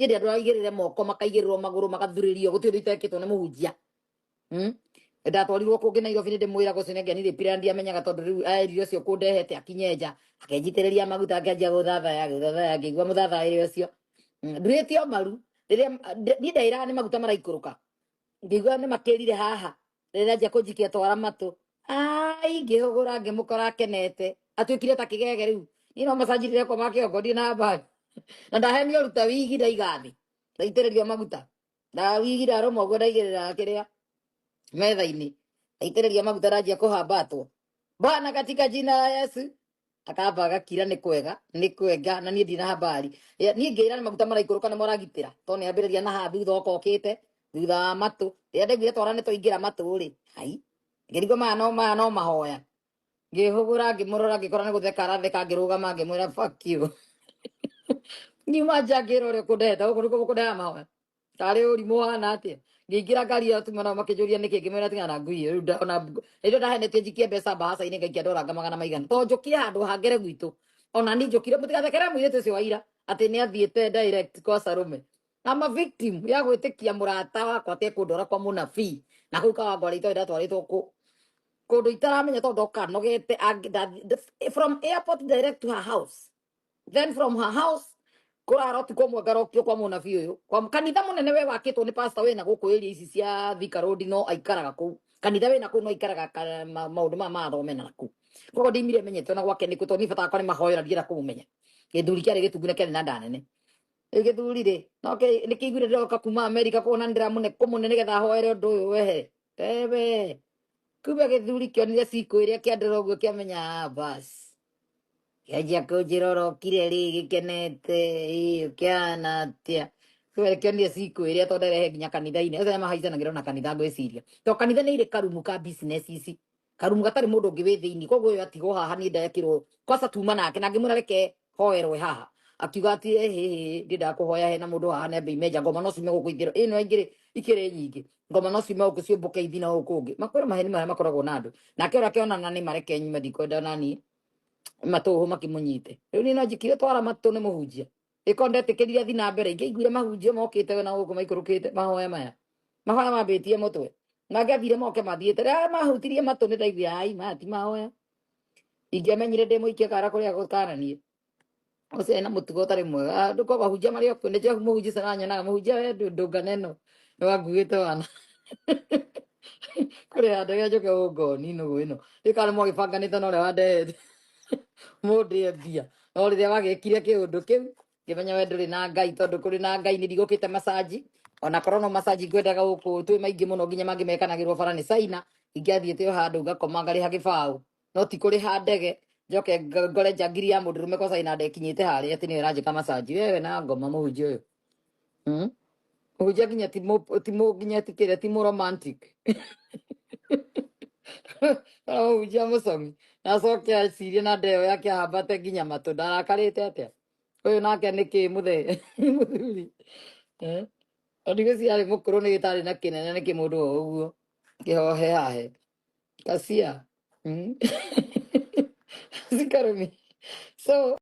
Niĩ ndĩ andũ aigĩrĩre moko, makaigĩrĩrwo magũrũ, magathurĩrio, gũtirĩ ũndũ itekĩtwo nĩ mũhunjia. Ndatwarirwo kũngĩ Nairobi, nĩ ndĩmwĩraga ũcio nĩangĩanire pira, ndiamenyaga tondũ rĩu erire ũcio kũndehete akinye nja, akĩnjitĩrĩria maguta, akĩanjia gũthathaya, gũthathaya, ngĩigua mũthathaĩre ũcio. Ndurĩte o maru rĩrĩa niĩ ndaĩraga nĩ maguta maraikũrũka, ngĩigua nĩ makĩrire haha rĩrĩa anjia kũnjikia twara matũ, ai, ngĩhũgũra ngĩmũkora akenete, atuĩkire ta kĩgege. Rĩu niĩ no macanji ndĩrekwo ma kĩongo, ndirĩ na habari na ndahenio ruta wigi, ndaiga thĩ, ndaitĩrĩrio maguta, ndawigi ndarũma ũguo, ndaigĩrĩra kĩrĩa metha-inĩ, ndaitĩrĩrio maguta, ndanjia kũhambatwo, Bwana katika jina la Yesu, akamba agakira, nĩ kwega, nĩ kwega, na niĩ ndina habari. Niĩ ngĩra nĩ maguta maraikũrũka, nĩ moragitĩra tondũ nĩ ambĩrĩria na haha thutha, okokĩte thutha wa matũ. Rĩrĩa ndaiguire twara nĩ twaingĩra matũ rĩ, hai, ngĩrigwo maya no mahoya. Ngĩhũgũra ngĩmũrora, ngĩkora nĩ gũtheka aratheka. Ngĩrũgama, ngĩmwĩra, "Fuck you." Ngiuma nja, ngĩra ũrĩa ũkũndehete gũkũ nĩkuo gũkũndehaga mahoya, tarĩ ũrimũ hana atĩa? Ngĩingĩra ngari ĩyo, atumia nao makĩnjũria nĩkĩ, ngĩmwĩra tigana na ngui ĩyo. Rĩu ona rĩrĩa ndahenetie njikie mbeca mbahaca-inĩ, ngaikia ndora nga magana maigana to njũkire handũ hangere gwitũ. Ona ni njũkire, mũtigathekere mũirĩtu ũcio wa ira atĩ nĩ athiĩte direct kwa Salome. I'm a victim ya gwĩtĩkia mũrata wakwa atekũndwara kwa mũnabii na kũu Kawangware, itoĩ ndatwarĩtwo kũ kũndũ itaramenya, tondũ ndoka nogete from airport direct to her house, then from her house kũrara ũtukũ ũmwe, ngarokio kwa mũnabii ũyũ kwa kanitha mũnene we wakĩtwo nĩ pastor wĩna gũkũ area ici cia Thika Road, no aikaraga kũu kanitha wĩna kũu, no aikaraga maũndũ maya mathome na kũu. Koguo ndimire menyete ona gwake nĩkũ, tondũ niĩ bata wakwa nĩ mahoyo na ndienda kũmũmenya. Gĩthuri kĩarĩ gĩtungu na kĩarĩ na nda nene. Rĩu gĩthuri rĩ no nĩkĩiguire ndĩroka kuma Amerika, kuona ndĩramũne kũmũne nĩgetha ahoere ũndũ ũyũ wehere. Ewe kumbe gĩthuri kĩonire cikũ ĩrĩa kĩandĩra ũguo, kĩamenya, "Ah, bas." Kĩanjia kũnjĩra ũrokire rĩ gĩkenete ĩ ũkĩhana atĩa. Kumbe kĩonire cikũ ĩrĩa, tondũ nderehe nginya kanitha-inĩ, acio mahaicanagĩra na kanitha, ngwĩciria to kanitha nĩ irĩ karumu ka business ici, karumu gatarĩ mũndũ ũngĩ wĩ thĩinĩ. Koguo ũyũ atigwo haha, niĩ ndekĩrwo kwanza tuma nake na ngĩmwĩra reke hoerwe haha, akiuga atĩ ĩhĩhĩ, ndiendaga kũhoya hena mũndũ haha, nĩ ambe imenja ngoma no ciume gũkũ ithĩro ĩno ingĩrĩ ikĩrĩ nyingĩ, ngoma no ciume gũkũ ciũmbũke ithi na gũkũ kũngĩ, makwĩra maheni marĩa makoragwo na andũ. Nake ũrĩa akĩonana nĩ mareke nyume, ndikwenda nani matũhũ makĩmũnyite. Rĩu niĩ no njikire twara matũ nĩ mũhunjia ĩko ndetĩkĩrire athi na mbere, ingĩaiguire mahunjio mokĩte na gũkũ maikũrũkĩte, mahoya maya, mahoya mambĩtie mũtwe, mangĩathire moke mathiĩte, rĩrĩa mahutirie matũ nĩ ndaiguire, ai, maya ti mahoya. Ingĩamenyire ndĩ mũikia kara kũrĩa gũkananie ũcio ena mũtugo ũtarĩ mwega. Andũ kwa mahunjia marĩa okuo nĩ mũhunjia ũcio aranyonaga, mũhunjia we ndũngana ĩno nĩ wanguĩte wana kũrĩ handũ gĩa njoke ũngoni nũgũ ĩno rĩu, kana mwagĩbanganĩte na ũrĩa wandehete mũndĩe mbia, no rĩrĩa wagĩkire kĩũndũ kĩu ngĩmenya we ndũrĩ na Ngai, tondũ kũrĩ na Ngai nĩ ndigũkĩte macanji, ona korwo no macanji ngwendaga gũkũ twĩ maingĩ mũno, nginya mangĩ mekanagĩrwo bara nĩ China, ingĩathiĩte o handũ ngakoma ngarĩha gĩbaũ, no ti kũrĩha ndege njoke ngore njangiri ya mũndũrũme kwa China ndekinyĩte harĩa atĩ nĩyo ĩranjĩka macanji. Wewe na ngoma mũhunjia ũyũ. Mũhunjia nginya ti nginya ti kĩrĩa, ti mũ romantic. Mũhunjia mũcomi na acoke acirie na ndeo yake ahambate nginya matũ, ndarakarĩte atĩa ũyũ nake nĩkĩ mũthee mũthuri, eh? Ndigwĩciria arĩ mũkũrũ, nĩ gĩtarĩ na kĩnene nĩkĩ mũndũ o ũguo kĩhohe hahe kacia. Sikarumi so.